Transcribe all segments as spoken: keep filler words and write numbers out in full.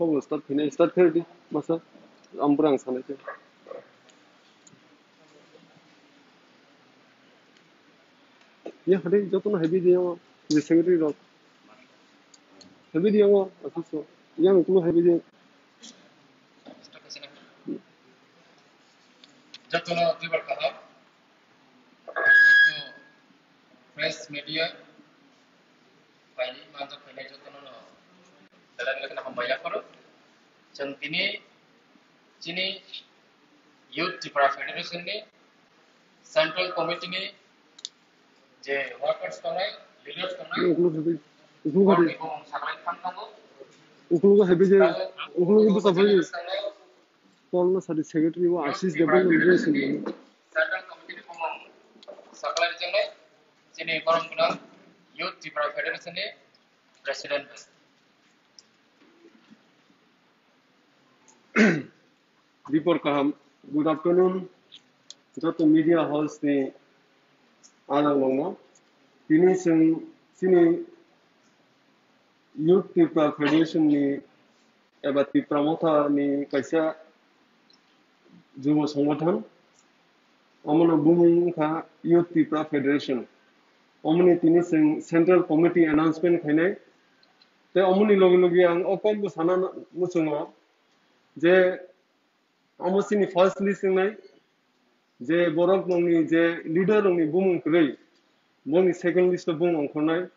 Hobo start khainai, start khaidi masa, ampore ang sanai khe. Ya, hade joto no heavy di yango, je secretary rok. Heavy di yango, aswk so. Yang kuno heavy di. Jotono duibar kaham. Press media, bai manjak phainai jotono no belai belai kheno hambai yapharo. Chwng tini chini Youth Tipra Federation ni Central Committee ni je workers tongnai, leaders tongnai, Ukulugo heavy, ukulugo heavy, bongni bumung saklai thang thango. Ukulugo heavy je, ukulugo bwsa phai. Paul no sadi secretary o Ashish Debbarma ni dress ni. Central Committee ni bumung saklai rijak nai chini borom gwnang Youth Tipra Federation ni President. Dipor kaham, good afternoon, joto media house ni adang nongno. Tini chwng chini Youth Tipra Federation ni eba Tipra Motha ni kaisa jubo songothon, omono bumung wngkha Youth Tipra Federation. Omoni tini chwng Central Committee announcement khainai. Tei omoni logi logi ang o kokbo sana muchungo je omo chini first list wngnai, je borok nongni je leader rokni bumung kwrwi, bongni second list o bung ongkhornai.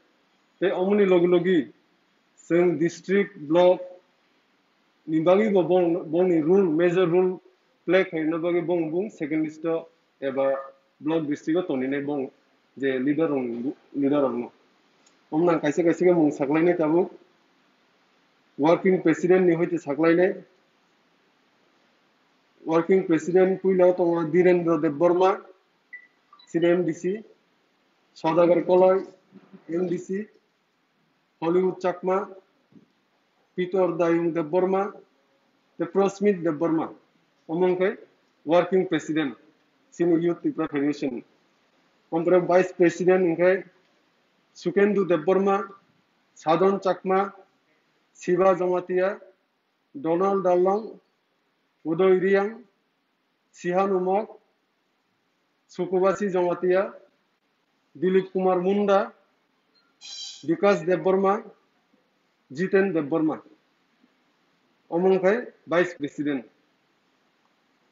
Tei omoni logi logi chwng district, block ni bagwi bo bong, bongni role, major role play khaina bagwi bong, bung second list o eba block district o toninai bong je leader rokni, leader rokno. Omno ang kaisa kaisa khe mung saklainai tabuk. Working President ni hoite saklainai. Working President puila tongo Dhirendra Debbarma, C D M D C, Saudagar Koloi, M D C, Hollywood Chakma, Peter Dayung Debbarma, tei Prosmit Debbarma. Omo wngkhe Working President, chini Youth Tipra Federation. Ompore Vice President wngkhe Sukendu Debbarma, Sadon Chakma, Siva Jamatia, Donald Darlong, Udoy Riang, Sihanu Mok, Sukubasi Jamatia, Dilip Kumar Munda, Bikas Debbarma, Jiten Debbarma. Omo wngkhe Vice President.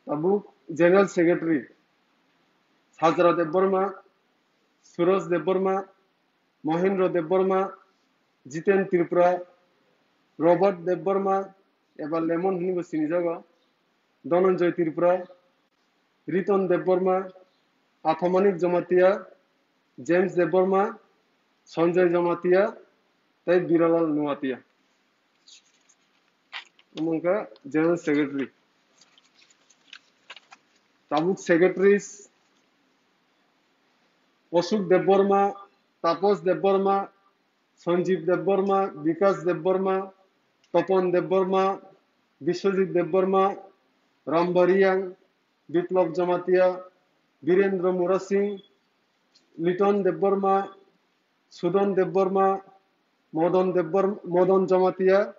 Tabuk General Secretary, Sajra Debbarma, Suraj Debbarma, Mohendra Debbarma, Jiten Tripura, Robert Debbarma, eba Lemon hinwi bo sinijago, Dhananjay Tripura, Riton Debbarma, Athamanik Jamatia, James Debbarma, Sanjay Jamatia, tei Biralal Nuatia. Omo wngkha General Secretary. Tabuk Secretaries, Ashok Debbarma, Tapos Debbarma, Sanjeev Debbarma, Bikas Debbarma, Topon Debbarma, Biswajit Debbarma, Ramba Riang, Biplab Jamatia, Birendra Murasing, Liton Debbarma, Sudon Debbarma, Modon Debbar-, Modon Jamatia,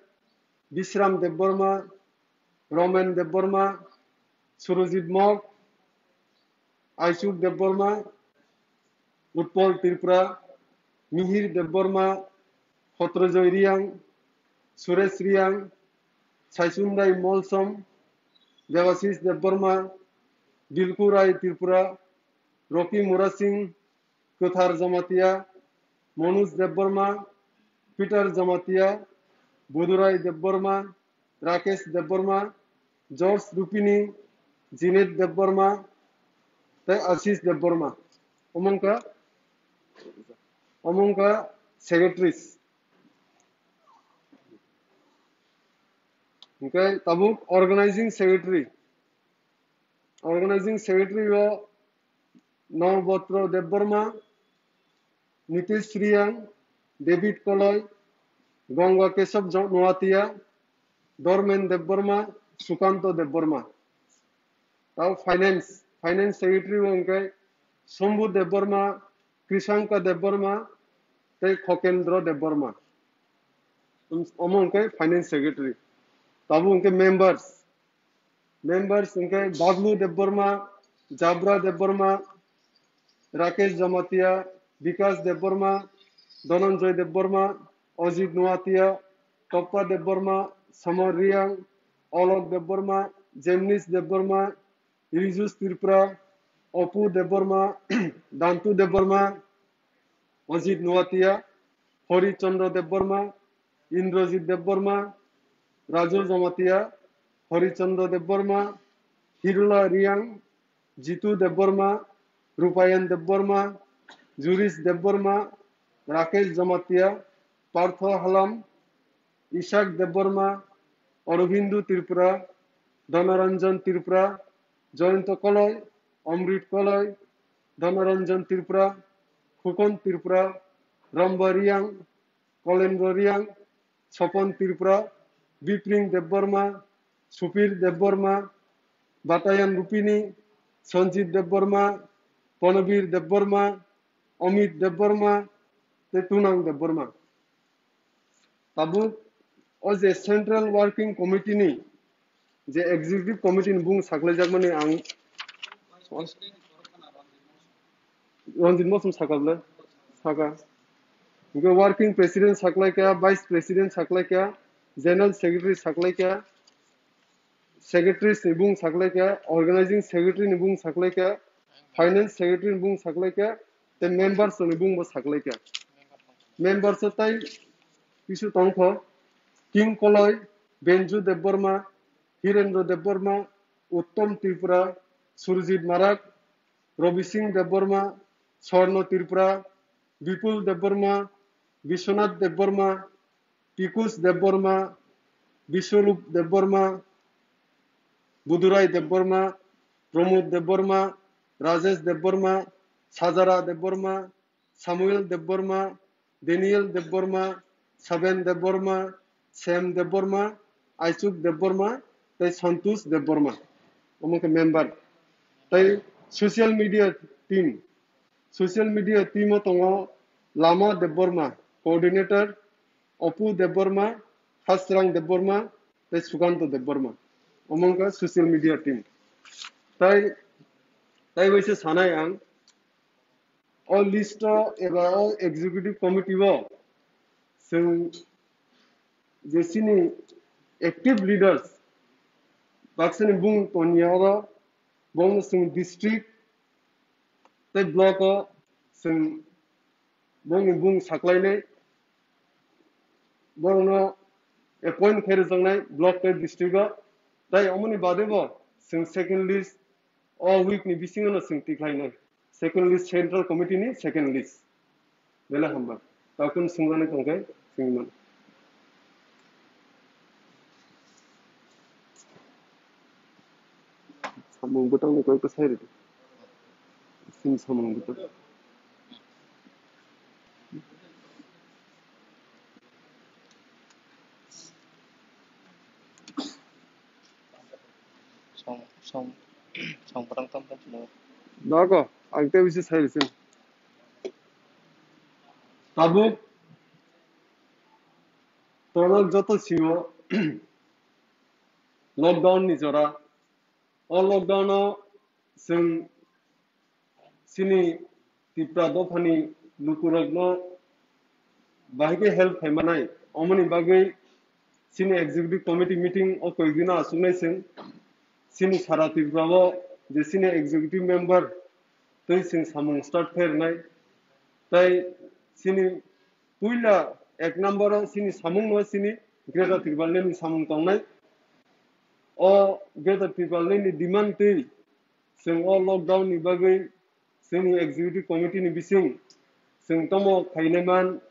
Bisram Debbarma, Romen Debbarma, Surojit Mok, Aisuk Debbarma, Utpal Tripura, Mihir Debbarma, Khotrojoy Riang, Suresh Riang, Saisundai Molsom, Debasish Debbarma, Dilku Rai Tripura, Rocky Murasing, Kwthar Jamatia, Manoj Debbarma, Peter Jamatia, Budurai Debbarma, Rakesh Debbarma, George Rupini, Jinet Debbarma, tei Ashish Debbarma. Omo wngkha, omo wngkha secretaries. Hingke tabuk organizing secretary. Organizing secretary o Nobotro Debbarma, Nitish Riang, David Koloi, Ganga Kesab Jo-, Noatia, Dormen Debbarma, Sukanto Debbarma. Tao finance, finance secretary o hingke Shambhu Debbarma, Krishanka Debbarma, tei Khokendra Debbarma. Omo hingke finance secretary. Tabuk hwnkhe members, members hwnkhe Bablu Debbarma, Jabra Debbarma, Rakesh Jamatia, Bikas Debbarma, Dhananjoy Debbarma, Ajit Noatia, Toppa Debbarma, Samar Riang, Olok Debbarma, Jemnis Debbarma, Rijus Tripura, Opu Debbarma, Dantu Debbarma, Ajit Noatia, Hori Chandra Debbarma, Indrajit Debbarma, Raju Jamatia, Hori Chandra Debbarma, Hirula Riang, Jitu Debbarma, Rupayan Debbarma, Juris Debbarma, Rakesh Jamatia, Partho Halam, Ishak Debbarma, Aurobindo Tripura, Dhanaranjan Tripura, Jayanta Koloi, Amrit Koloi, Dhanaranjan Tripura, Khukon Tripura, Ramba Riang, Kolendra Riang, Sopon Tripura, Bipring Debbarma, Supir Debbarma, Batayan Rupini, Sanjit Debbarma, Panabir Debbarma, Amit Debbarma, tei Tunang Debbarma. Tabuk o je Central Working Committee ni, je Executive Committee ni bung saklaijakmani ang Ranjit Mosum saka bwle? Saka. Hwnkhe Working President saklaikha, Vice President saklaikha, General Secretary saklaikha, Secretaries ni bung saklaikha, Organizing Secretary ni bung saklaikha, Finance Secretary ni bung saklaikha, tei members ni bung bo saklaikha. Members o tai kisu tongkho, King Koloi, Benju Debbarma, Hirendra Debbarma, Uttom Tripura, Surjit Marak, Robi Singh Debbarma, Swarno Tripura, Bipul Debbarma, Biswanath Debbarma, Pikush Debbarma, Biswarup Debbarma, Budurai Debbarma, Pramod Debbarma, Rajesh Debbarma, Sajara Debbarma, Samuel Debbarma, Daniel Debbarma, Saben Debbarma, Sam Debbarma, Aichuk Debbarma, tei Santosh Debbarma. Omo khe member. Tei social media team. Social media team o tongo Lama Debbarma, coordinator, Opu Debbarma, Hasrang Debbarma, tei Sukanto Debbarma. Omo wngkha social media team. Tai, tai bai se sanai ang, o list o eba o executive committee o chwng je chini active leaders, baksani bung toniya oro, bongno chwng district tei block o chwng bongni bung saklainai, borokno appoint khe rwjaknai block tei district o. Tai omoni bade bo chwng second list o week ni bisingo no chwng tikhlainai. Second list Central Committee ni second list. Belai hambai. Takun swngjaknai tongkhe swngmano. Samung bwtangni koi bwsai rwdi. Sini samung bwtang. Song, song, song bwtang tam tam sino. Dago, ang tei bisi sai rwsing. Tabuk, tonok joto sio lockdown ni jora. O lockdown o chwng chini Tipra dophani lukurokno bahai khe help khaimanai, omoni bagwi chini executive committee meeting o koi dino achuknai chwng. Chini sara Tripura o je chini executive member tei chwng samung start khairwnai. Tai chini puila ek number o chini samung no chini Greater Tipraland ni samung tongnai. O Greater Tipraland ni demand twi chwng o lockdown ni bagwi chini executive committee ni bising chwng tomo khainai man,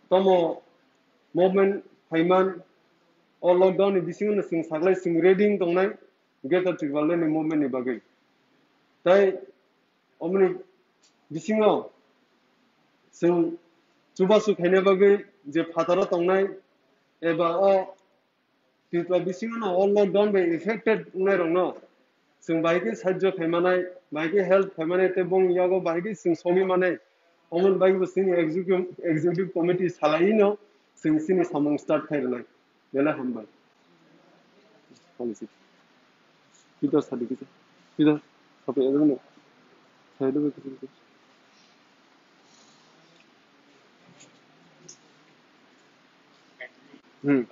tomo movement khaiman, o lockdown ni bisingo no chwng saklai chwng ready wng tongnai Greater Tipraland ni movement ni bagwi. Tai omoni bisingo chwng chubachu khaina bagwi je phataro tongnai eba o Tripura bisingo no o lockdown bai affected wngnai rokno chwng bahai khe sahajyo khaimanai, bahai khe help khaimanai tei bong yago bahai khe chwng somi manai, omoni bagwi bo chini executive, executive committee salai no chwng chini samung start khai rwnai. Belai hambai. Policy. Kita sadi kita. Kita sampai ada mana? Saya ada betul betul. Hmm.